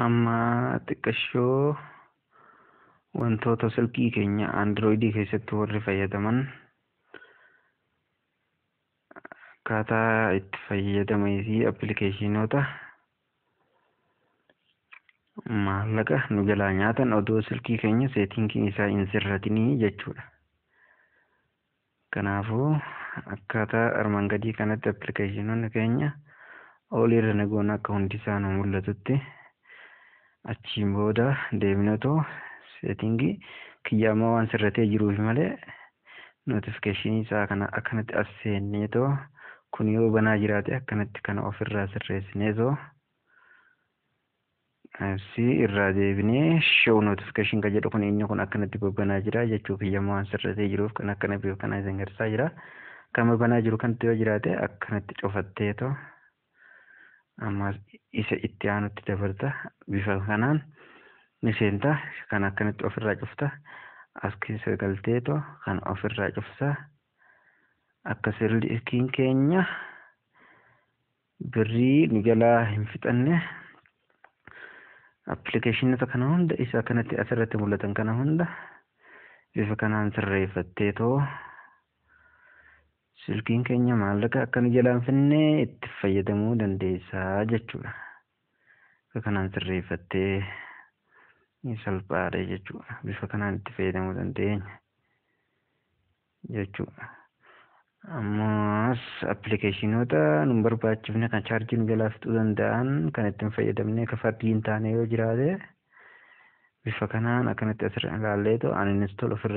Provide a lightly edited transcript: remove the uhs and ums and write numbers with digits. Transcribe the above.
Amma xiqqashoo wantoota silkii keenya Androidii keessatti warri fayyadaman akkaataa itti fayyadamanii fi appilikeeshinoota maallaqa nu jalaa nyaatan odoo silkii keenya settingiin isaa hin sirratinii jechuudha. Kanaafuu akkaataa armaan gadii kanatti appilikeeshinoonni keenya olirra nagoon akka hundi isaa nu mul'atutti, achiin booda deemnetoo settingii kiyya ammoo waan sirratee jiruuf malee notificationii isaa kana akkanatti as seenneetoo, kun yoo banaa jiraate akkanatti kana ofirraa sirreessineetoo, asii irraa deebinee show notification kan jedhu kun, inni kun akkanatti babbanaa jira jechuu. Kiyya waan sirratee jiruuf kan akkana bifa kana isin agarsiisaa jira. Kan banaa jiru kanatti yoo jiraate akkanatti cufatteetoo ammas isa itti aanutti dabarta. Bifa kanaan ni seenta, kan akkanatti ofirraa cufta, as keessa galteetoo kan ofirraa cufta, akka silkiin keenya birrii nu jalaa hin fixanne. Appilikeeshinoota kana hunda isa akkanatti asirratti mul'atan kana hunda bifa kanaan sirreeffatteetoo silkiin keenya maallaqa akka nu jalaa hin finne itti fayyadamuu dandeessaa jechuudha. Bifa kanaan sirreeffattee ni salphaadha jechuudha. Bifa kanaan itti fayyadamuu dandeenya jechuudha. Ammas appilikeeshinoota nu barbaachifne kan chaarjii nu jalaa fixuu danda'an kan ittiin fayyadamne kafaltii hin taane yoo jiraate, bifa kanaan akkanatti asirra ilaalleetoo uninstall ofirraa